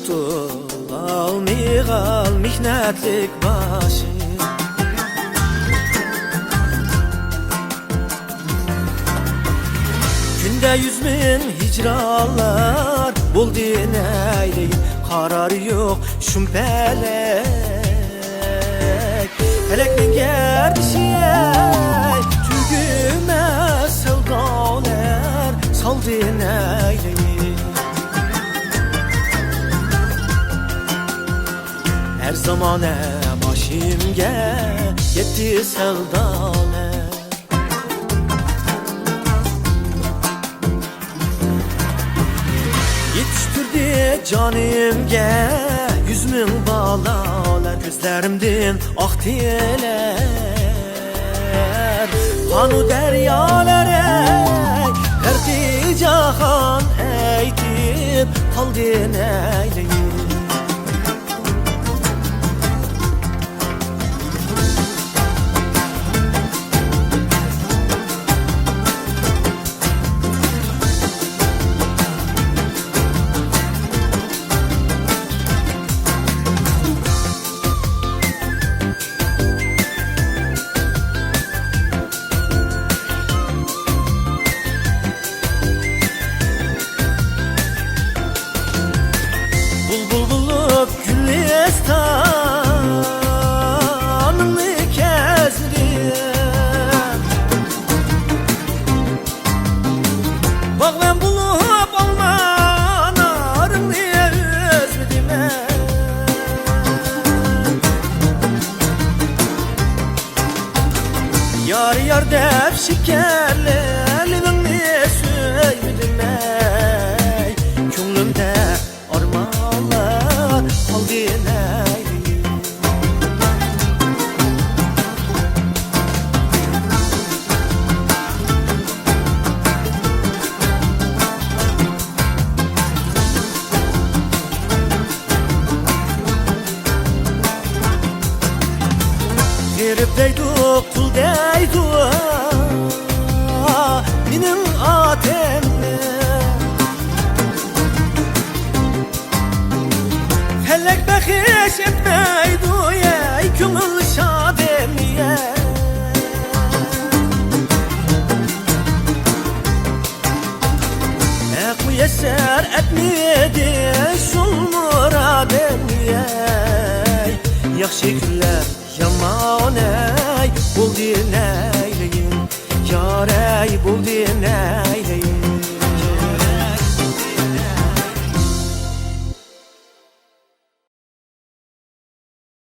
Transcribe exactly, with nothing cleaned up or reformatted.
تولالمىغان مېھنەتلىك باشىم. كۈندە يۈز مىڭ ھىجرانلار بولدى نەيلەيلى، قارار يوق شۇم پەلەك. پەلەكنىڭ گەردىشى، ئەي، تۈگىمەس سەۋدالار سالدى نەيلەيلى. ھەر زامانە باشىمغا يەتتى سەۋدالار. يېتىشتۈردى جانىمغا يۈز مىڭ بالالار، كۆزلىرىمدىن ئاقتى ئېلەر. قانۇ دەريالار، ئەي، غەرقى جاھان ئېيتىپ قالدى نەيلەيلى. بۇلبۇل بولۇپ گۈلىستاننى كەزدىم. باغۋەن بولۇپ ئالمانارنى ئۈزمىدىم. يار، يار دەپ شېكەرلىرىڭنى سۆيمىدىم ئەي. كۆڭلۈمدە ئارمانلار قالدى نەيلەيلى. غېرىب دەيدۇ، قۇل دەيدۇ مېنىڭ ئاتەمنى. پەلەك بەخش ئەتمەيدۇ، ئەي، كۆڭۈل شادىمنى، ئەي. ھەق مۇيەسسەر ئەتمىدى شۇ مۇرادىمنى، ئەي. ياخشى كۈنلەر يامان